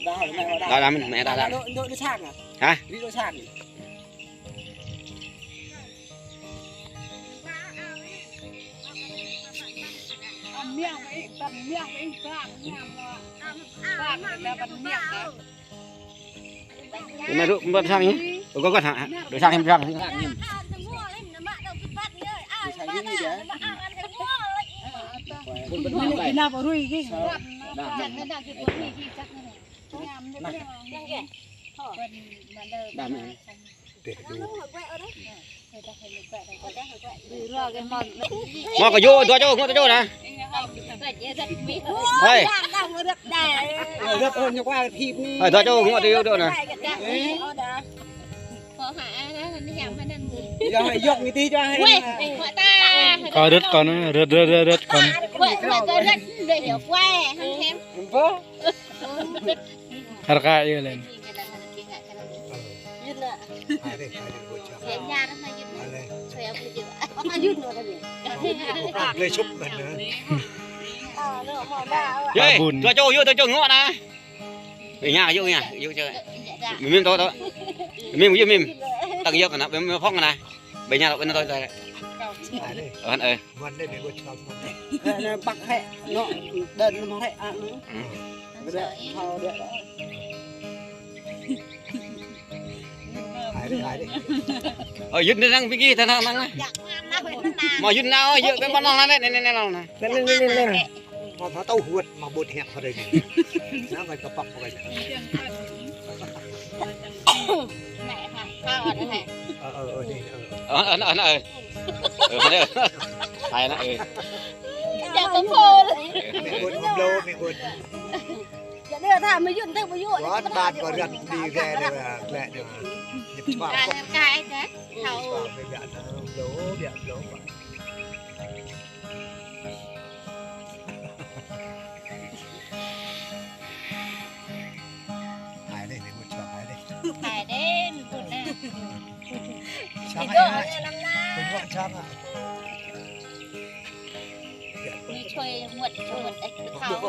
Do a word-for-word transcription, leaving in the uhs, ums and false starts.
Đa, đa, mẹ đa, đa. Hả? Mẹ ruk, mẹ sang nhé. Có, có, hả? Được sang, mẹ sang. Mă kơ yua, dua čô, ngŏ dua čô nă. Hơi. Hơi, dua čô, ngŏ dua čô nă. Kơ rơ̆t kơ nă, rơ̆t, rơ̆t, rơ̆t, rơ̆t kơ nă. Hơr kơ yua lĕn. Yê, dua čô, yua, dua čô ngŏ nă. Ê, ña, yua, ña, yua, čô. Mim, mim, tŏ, tŏ. Mim, yua, mim. Tăng yua kơ nă, mim, mim, phŏng nă. Ƀing ñu lăp kơ anŭn tui tui. Ơ, ơ. Ngon deh, ƀing gua čơkăm ngon deh. Nă, nă, ƀăk hĕ, nŏ, đơ̆n nŏ hĕ, a, nŏ. Gơ̆, thâo gơ̆. Hai deh, hai deh. Ơ, yŭt nă, năng pơgi, ta năng, năng nă. Mă yŭt nă, ơ, yŭt kơ ƀôn lŏn nă, nê, nê, nê, lŏn nă. Nê, nê, nê, nê, nê. Mă, mă tâo huăt, mă ƀôt hĕk hơdơi anai. Nă, ngăt kơpăk pơkă. Mẹ hă, sao ở đây hả? Ơ, ơ, ơ, đi, ơ. Ơ, ơ, ơ, ơ. Ơ, ơ, ơ. Hai nă, ơ. Chào con Phô. Mẹ ƀôt, mă blô, mẹ ƀôt. Dạ, đưa thả mày yun, thả mày yun. Ƀôn ƀan kơ rơ̆t đi ghe đi, lĕ đi. Ăn cái thế. Thâu. Blô, blô, blô. Hai deh, mẹ ƀôt čơkăm hai deh. Hai deh, mẹ ƀôt nă. Čơkăm hai deh. Ƀôt čơkăm. Ñu čuai muăt, čuai muăt, ơ, thâo.